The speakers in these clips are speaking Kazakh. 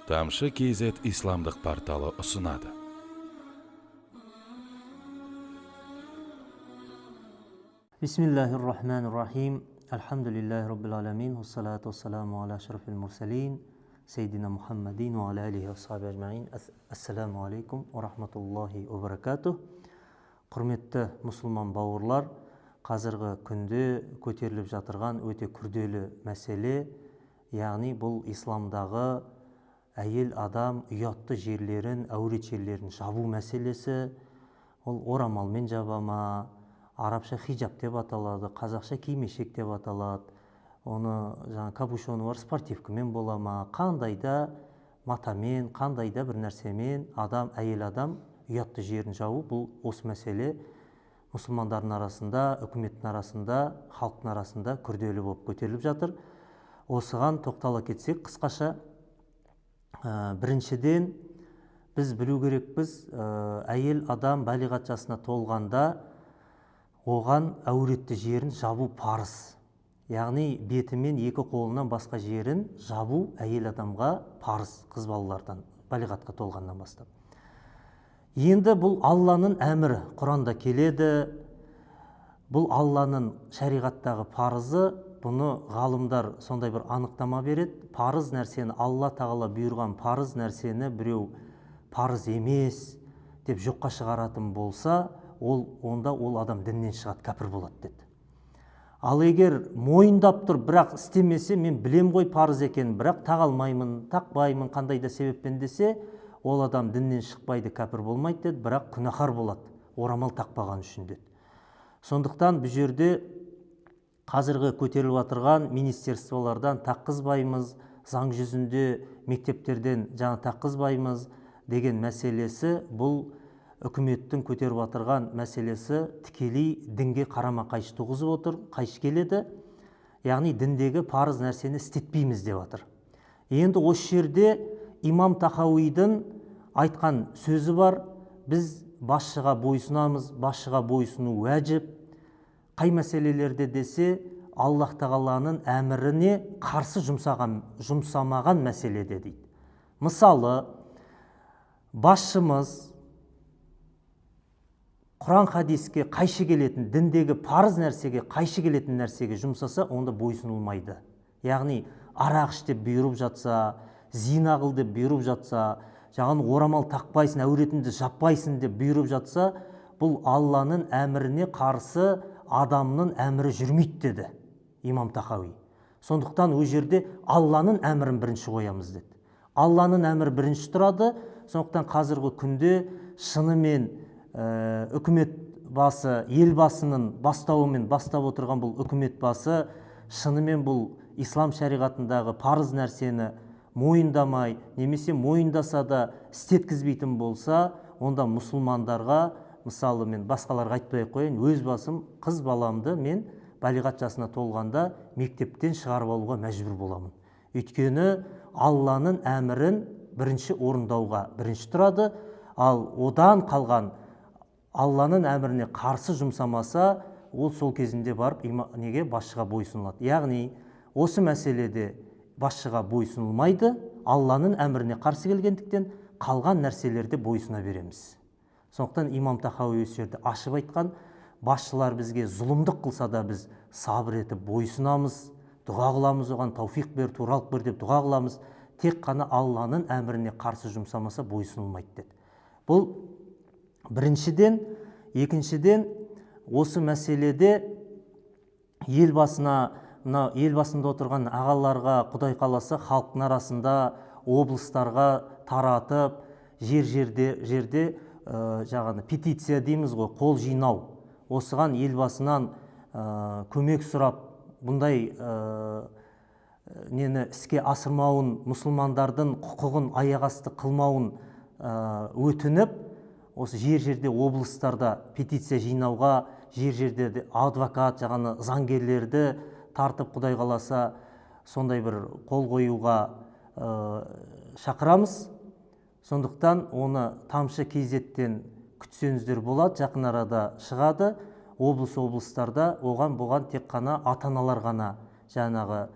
Тамшы KZ исламдық порталы ұсынады. Бисмиллахир-рахманир-рахим. Альхамдулиллахи раббил аламин. Вассалату вассаламу аля ашрафил мурсалин. Сейдина Мухаммадин ва аля алихи ва асхаби ажмаин. Ассаламу алейкум ва рахматуллахи ва баракатух. Құрметті мұсылман бауырлар, қазіргі күнде көтеріліп жатырған өте күрделі мәселе, яғни бұл исламдағы әйел адам ұятты жерлерін, әурет жерлерін жабу мәселесі. Ол орамалмен жаба ма, арабша хиджаб деп аталады, қазақша кимешек деп аталады, оны жаңа капюшоны бар спортивкамен бола ма, қандай да матамен, қандай да бір нәрсемен адам, әйел адам ұятты жерін жабу, бұл осы мәселе мұсылмандардың арасында, үкіметтің арасында, халықтың арасында күрделі болып көтеріліп жатыр. Осыған тоқтала кетсек қысқаша, біріншіден біз білу керекпіз, әйел адам балиғат жасына толғанда оған әуретті жерін жабу парыз. Яғни бетімен екі қолынан басқа жерін жабу әйел адамға парыз, қыз балалардан балиғатқа толғаннан бастап. Енді бұл Алланың әмірі, Құранда келеді. Бұл Алланың шариғаттағы парызы, бұны ғалымдар сондай бір анықтама береді. Парыз нәрсені, Алла тағала бұйырған парыз нәрсені біреу парыз емес деп жоққа шығаратын болса, ол онда ол адам діннен шығады, кәпір болады деді. Ал егер мойындап тұр, бірақ істемесе, мен білем ғой парыз екенін, бірақ таға алмаймын, тақпаймын, қандай да себеппен десе, ол адам діннен шықпайды, кәпір болмайды деді, бірақ күнәһар болады, орамал тақпаған үшін деді. Сондықтан бұл жерде қазіргі көтеріліп жатырған министерстволардан таққызбаймыз, заң жүзінде мектептерден жаңа таққызбаймыз деген мәселесі, бұл үкіметтің көтеріп жатырған мәселесі тікелей дінге қарама-қайшы туғызып отыр, қайшы келеді. Яғни діндегі парыз нәрсені істетпейміз деп жатыр. Енді осы жерде Имам Тахауидің айтқан сөзі бар, біз басшыға бойсынамыз, басшыға бойсыну уәжіп. Қай мәселелерде десе, Аллах тағаланың әміріне қарсы жұмсамаған мәселеде дейді. Мысалы, басшымыз Құран хадиске қайшы келетін, діндегі парыз нәрсеге қайшы келетін нәрсеге жұмсаса, онда бойсұнылмайды. Яғни арақ іш деп бұйырып жатса, зина қыл деп бұйырып жатса, жаңағы орамал тақпайсың, әуретіңді жаппайсың деп бұйырып жатса, бұл Алланың әміріне қарсы адамның әмірі жүрмейді деді Имам Тахауи. Сондықтан ол жерде Алланың әмірін бірінші қоямыз деді. Алланың әмірі бірінші тұрады. Сондықтан қазіргі күнде шынымен үкімет басы, елбасының бастауымен бастап отырған бұл үкімет басы шынымен бұл ислам шариғатындағы парыз нәрсені мойындамай, немесе мойындаса да істеткізбейтін болса, онда мұсылмандарға, мысалы мен басқаларға айтпай ақ қояйын, өз басым қыз баламды мен балиғат жасына толғанда мектептен шығарып алуға мәжбүр боламын. Өйткені Алланың әмірін бірінші орындауға бірінші тұрады, ал одан қалған Алланың әміріне қарсы жұмсамаса, ол сол кезінде барып неге басшыға бойсұнылады. Яғни осы мәселеде басшыға бойсұнылмайды, Алланың әміріне қарсы келгендіктен қалған нәрселерде бойсұна береміз. Сондықтан Имам Тахауи осы жерде ашып айтқан, басшылар бізге зұлымдық қылса да біз сабыр етіп бойсұнамыз, дұға қыламыз, оған тауфиқ бер, туралық бер деп дұға қыламыз, тек қана Алланың әміріне қарсы жұмсамаса бойсұнылмайды деді. Бұл біріншіден. Екіншіден, осы мәселеде елбасына, мына ел басында отырған ағаларға, Құдай қаласа, халықтың арасында облыстарға таратып, жер-жерде жаңағы петиция дейміз ғой, қол жинау. Осыған елбасынан көмек сұрап, бұндай нені іске асырмауын, мұсылмандардың құқығын аяқ асты қылмауын өтініп, осы жер-жерде облыстарда петиция жинауға, жер-жерде адвокат, жаңағы заңгерлерді тартып, Құдай қаласа, сондай бір қол қоюға шақырамыз. Сондықтан оны Тамшы KZ-тен күтсеңіздер болады, жақын арада шығады. Облыс-облыстарда оған бұған тек қана ата-аналар ғана, жаңағы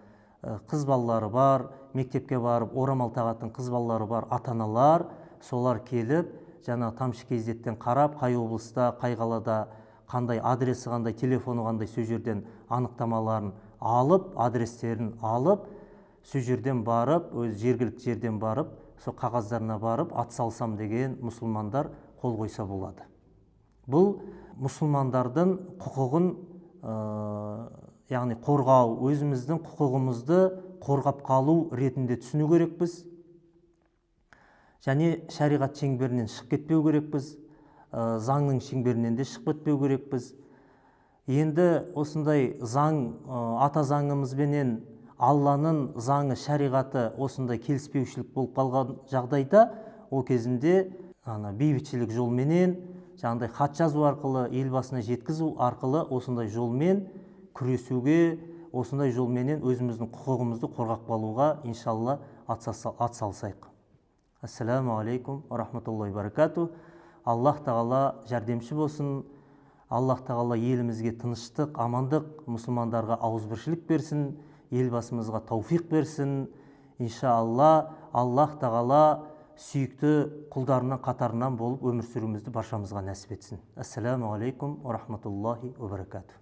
қыз балалары бар, мектепке барып орамал тағатын қыз балалары бар ата-аналар, солар келіп жаңа Тамшы Кезеттен қарап, қай облыста, қай қалада, қандай адресі, қандай телефоны, қандай, сол жерден анықтамаларын алып, адрестерін алып, сол жерден барып, өз жергілікті жерден барып, сол қағаздарына барып, ат салсам деген мұсылмандар қол қойса болады. Бұл мұсылмандардың құқығын, яғни қорғау, өзіміздің құқығымызды қорғап қалу ретінде түсіну керекпіз. Және шариғат шеңберінен шығып кетпеу керекпіз, заңның шеңберінен де шығып кетпеу керекпіз. Енді осындай заң, ата заңымызбенен Алланың заңы, шариғаты осындай келіспеушілік болып қалған жағдайда, ол кезінде ана бейбітшілік жолменен, жаңағыдай хат жазу арқылы, елбасына жеткізу арқылы осындай жолмен күресуге, осындай жолменен өзіміздің құқығымызды қорғап қалуға иншалла ат салсайық. Ассаламу алейкум ва рахматуллахи баракату. Аллах тағала жәрдемші болсын. Аллах тағала елімізге тыныштық, амандық, мұсылмандарға ауызбіршілік берсін, елбасымызға тауфиқ берсін. Иншалла Аллах тағала сүйікті құлдарының қатарынан болып өмір сүруімізді баршамызға нәсіп етсін. Ассаламу алейкум ва рахматуллахи ва баракату.